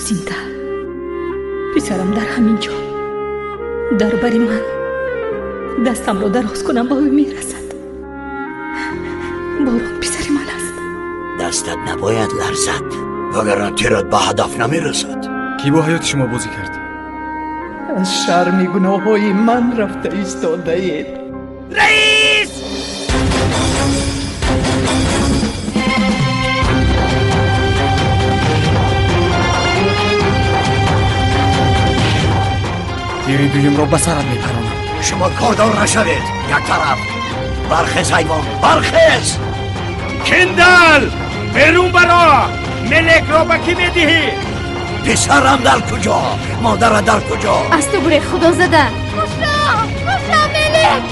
Зинда. Писарам дар ҳамин ҷо, дар бари ман. Дастамро дароз кунам, ба ӯ мерасад. Борон писари ман аст. Дастат набояд ларзад, вагарна тират ба ҳадаф намерасад. Кӣ бо ҳаёти шумо бозӣ кард? Аз шарми гуноҳҳои ман рафта истодаед. Раис! Тири дуюмро ба сарат мепаронам. Шумо кордор нашавед. Як тараф. Бархез, ҳайвон, бархез! Киндал! Берун баро! Мелекро ба кӣ медиҳӣ? Писарам дар куҷо? Модарат дар куҷо? Аз ту гурех, худозада. Хушро, хушро, Мелек!